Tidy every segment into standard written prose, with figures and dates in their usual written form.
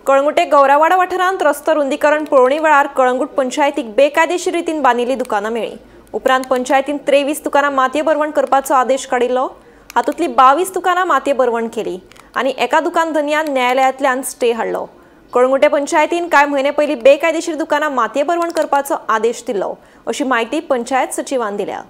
कळंगुटे गौरावाडा वाठारांत रस्तो रुंदीकरण पळोवणी वेळार कळंगूट पंचायतीक बेकायदेशीर रितीन बांदिल्ली दुकानां मेळ्ळी। उपरांत पंचायतीन 23 दुकानां मातये भरवण करपाचो आदेश काडिल्लो। हातूंतली 22 दुकानां मातये भरवण केली आनी एका दुकान धनयान न्यायालयांतल्यान स्टे हाडलो। कळंगुटे पंचायतीन कांय म्हयने पयलीं बेकायदेशीर दुकानां मातये भरवण करपाचो आदेश दिल्लो अशी म्हायती पंचायत सचिवान दिल्या।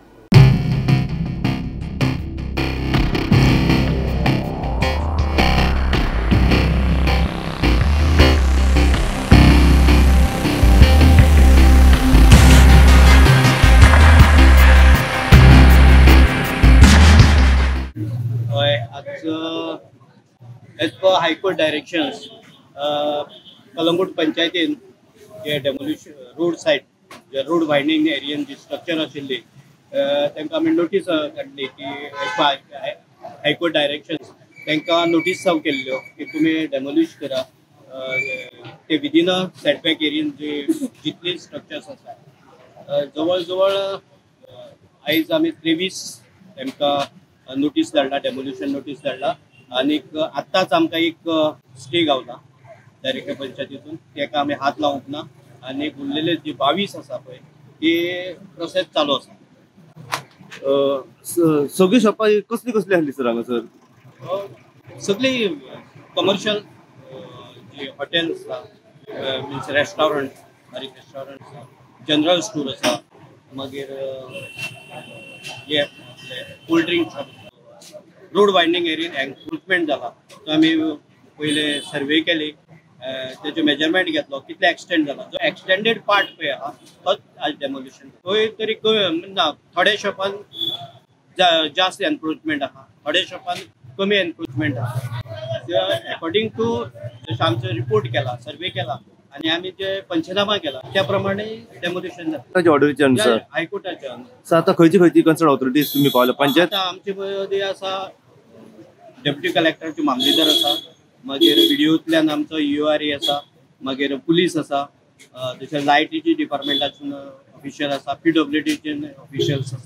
As per High Court directions, Calangute पंचायतीन जे डेमोलिशन रोड सायड जे रोड वायडनिंग एरियन जी स्ट्रक्चर आशिल्ली तांकां आमी नोटीस काडली की एज पर हायकोर्ट डायरेक्शन्स तांकां नोटीस सर्व केल्ल्यो की तुमी डेमोलिश करा ते विदीन अ सेटबॅक एरियन जे जितली स्ट्रक्चर्स आसा जवळ जवळ आयज आमी 23 तांकां नोटीस धाडला, डेमोलिशन नोटीस धाडला आनीक आत्ताच आमकां एक स्टे गावला डायरेक्टर पंचायतीतून, तेका आमी हात लावंक ना आनी उरलेले जे 22 आसा पळय ती प्रोसेस चालू आसा। सगळीं शॉपां कसली कसली आसली सर हांगासर? सगळी कमर्शियल जे हॉटेल आसा, मिन्स रेस्टॉरंट, बारीक रेस्टॉरंट आसा, जनरल स्टोर आसा, मागीर हे cold drink shop, road widening एरियन encroachment जाला तो आमी पयले सर्वे केली, तेजे मेजरमेंट घेतलो कितले एक्सटेंड जाला, जो एक्सटेंडेड पार्ट पळय आहा तोच आज डेमोलिशन। खंय तरी ना थोड्या शॉपान जास्त एन्क्रोचमेंट आहा, थोड्या शॉपान कमी एन्क्रोचमेंट आहा। अकॉर्डिंग टू जशें आमचो रिपोर्ट केला, सर्वे केला आनी आमी जे पंचनामा केला त्या प्रमाणे डेमोलिशन जाता। ऑर्डरीच्या अनुसार हायकोर्टाच्या अनुसार आतां खंयची खंयची कन्सर्न ऑथॉरिटीज तुमी पावल्या पंचायत? आतां आमचे मदीं आसा डेप्युटी कलेक्टराचे मामलेदार आसा, मागीर विडियोंतल्यान आमचो URA आसा, मागीर पुलीस आसा, तशें लायटीची डिपार्टमेंटासून ऑफिशियल आसा, PWDचे ऑफिशियल्स आसा।